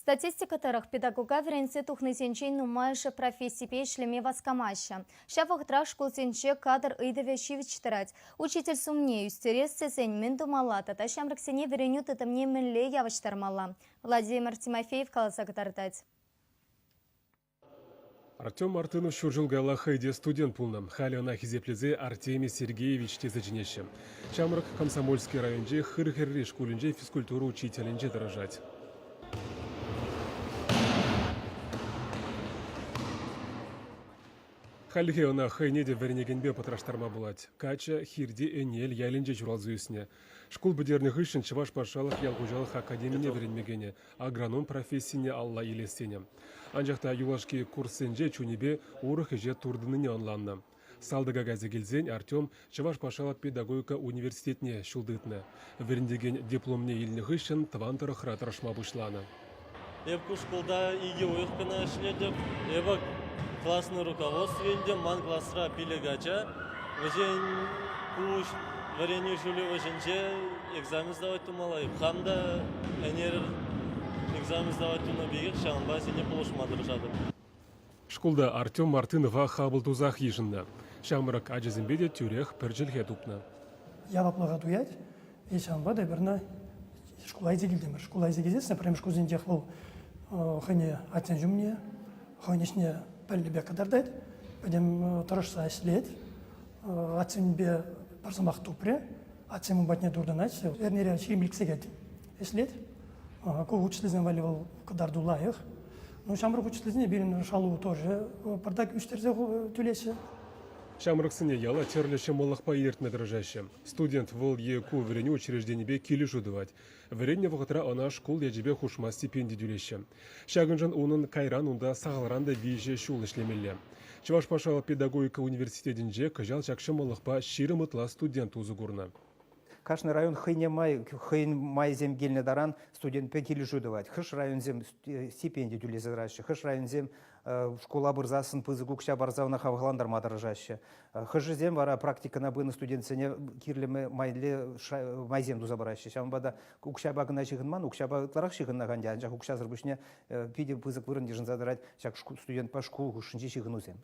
Статистика тӑрӑх, педагога вӗренсе тухнисенчен нумайӑшӗ профессипе ӗҫлеме васкамаҫҫӗ. Ҫав вӑхӑтрах шкулсенче кадр ыйтӑвӗ ҫивӗч тӑрать. Учитель сумне ӳстерес тесен мӗн тумалла тата ҫамрӑксене вӗренӳ тытӑмне мӗнле явӑҫтармалла? Владимир Тимофеев каласа кӑтартать. Артем Мартынов ҫур ҫул каялла хӑй те студент пулнӑ. Халӗ ӑна хисеплесе Артемий Сергеевич тесе чӗнеҫҫӗ. Ҫамрӑк Комсомольски районӗнчи Хырхӗрри шкулӗнче физкультура учителӗнче тӑрӑшать. Хальлӗхе ӑна хӑйне те вӗренекенпе пӑтраштарма пулать. Каччӑ Хирти Ӗнел ялӗнче ҫуралса ӳснӗ. Шкул пӗтернӗ хыҫҫӑн Чӑваш патшалӑх ял хуҫалӑх академине вӗренме кӗнӗ, агроном профессине алла илес тенӗ. Анчах та юлашки курссенче чунӗпе урӑх ӗҫе туртӑннине ӑнланнӑ. Салтака кайса килсен Артем Чӑваш патшалӑх педагогика университетне ҫул тытнӑ. Вӗрентекен дипломне илнӗ хыҫҫӑн тӑван тӑрӑхра тӑрӑшма пуҫланӑ. Эп ку шкулта икӗ уйӑх кӑна ӗҫлетӗп. Эпӗ классный руководство ӗнтӗ. Ман класра пилӗк ача. Вӗсен ку вӗренӳ ҫулӗ вӗҫӗнче экзамен сдавать тумалла. Хам та ӗнер экзамен сдавать тунӑ пекех ҫавӑнпа сине пулӑшма тӑрӑшатӑп. Шкулта Артем Мартынова хапӑл тусах йышӑннӑ. Ҫамрӑк ачасемпе те тӳрех пӗр чӗлхе тупнӑ. Яваплӑха туять. И ҫавӑнпа та эпир ӑна шкула илсе килтӗмӗр. Шкула илсе килсессӗн пӗрремӗш кунсенчех вӑл хӑйне атьсен ҫумне, хӑйӗн ӗҫне пӗлнӗ пек кӑтартать, пӗтӗм тӑрӑшса ӗҫлет. Атьсемпе пӗр сӑмах тупрӗ. Атьсем ун патне туртӑнаҫҫӗ. Эрнере 25 сехет ӗҫлет. Ку учительсем валли вӑл кӑтарту лайӑх. Ну, ҫамрӑк учительсене пирӗн шалу тоже пӑртак ӳстерсе тӳлеҫҫӗ. Ҫамрӑксене яла тӗрлӗ ҫӑмӑллӑхпа илӗртме тӑрӑшаҫҫӗ. Студент вӑл е ку вӗренӳ учрежденипе килӗшӳ тӑвать. Вӗреннӗ вӑхӑтра ӑна шкул ячӗпе хушма стипенди тӳлеҫҫӗ. Ҫакӑншӑн унӑн кайран унта сахалран та виҫӗ ҫул ӗҫлемелле. Чӑваш патшалӑх педагогика университетӗнче кӑҫал ҫак ҫӑмӑллӑхпа 20 ытла студент усӑ курнӑ. Кашни район хӑйне май, хӑйӗн майӗсем килнӗ таран студентпе килӗшӳ тӑвать. Хӑш районсем стипенди тӳлесе тӑраҫҫӗ, хӑш районсем шкула пырсассӑн пысӑк укҫа парса ӑна хавхалантарма тӑрӑшаҫҫӗ. Хӑшӗсем вара практикӑна пынӑ студентсене кирлӗ майле майсем туса параҫҫӗ. Ҫавӑнпа та укҫапа кӑна ҫыхӑнман, укҫапа ытларах ҫыхӑннӑ ӗнтӗ, анчах укҫасӑр пуҫне питӗ пысӑк вырӑн йышӑнса тӑрать ҫак студентпа шкул хушшинчи ҫыхӑнусем.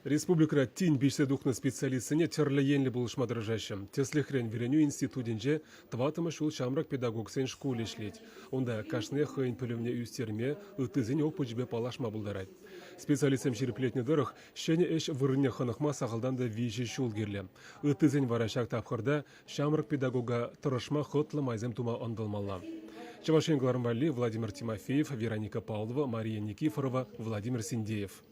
Республикӑра тин пиҫсе тухнӑ специалистсене тӗрлӗ енлӗ пулӑшма тӑрӑшаҫҫӗ. Тӗслӗхрен, вӗренӳ институтӗнче тӑваттӑмӗш ҫул ҫамрӑк педагогсен шкулӗ ӗҫлет. Унта кашниех хӑйӗн пӗлӗвне ӳстерме, ыттисен опычӗпе паллашма пултарать. Специалистсем ҫирӗплетнӗ тӑрӑх, ҫӗнӗ ӗҫ вырӑнне хӑнӑхма сахалтан та виҫӗ ҫул кирлӗ. Ыттисен вара ҫак тапхӑрта ҫамрӑк педагога тӑрӑшма хӑтлӑ майсем тума ӑнтӑлмалла. Чӑваш Ен кӑларӑм валли Владимир Тимофеев, Вероника Павлова, Мария Никифорова, Владимир Синдеев.